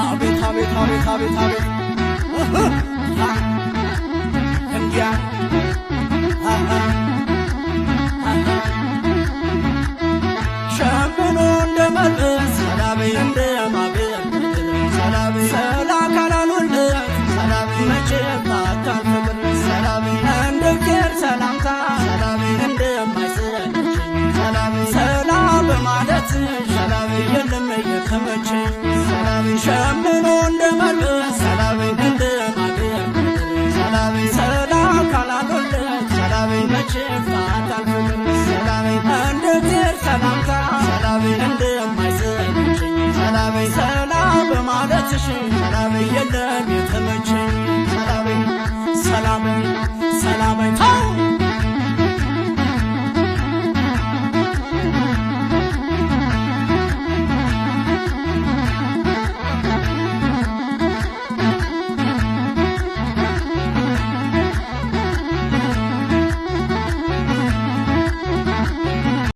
አቤት አቤት አቤት አቤት አቤት፣ እንዲያ ሸምኖ እንደ መልበስ፣ እንደ ማገር፣ ሰላ ካላሉለት መቼ ይፋታል ፍቅር? እንደ እግዚአብሔር ሰላምታ እንደማይሰለች ሰላም በማለት የለም የተመቸኝ። ሸምኖ እንደ መልበስ፣ እንደ ማገር፣ ሰላም ካላሉለት መቼ ይፋታል ፍቅር? እንደ እግዚአብሔር ሰላምታ እንደማይሰለቸኝ ሰላም በማለትሽ የለም የተመቸኝ። ሰላም ሰላም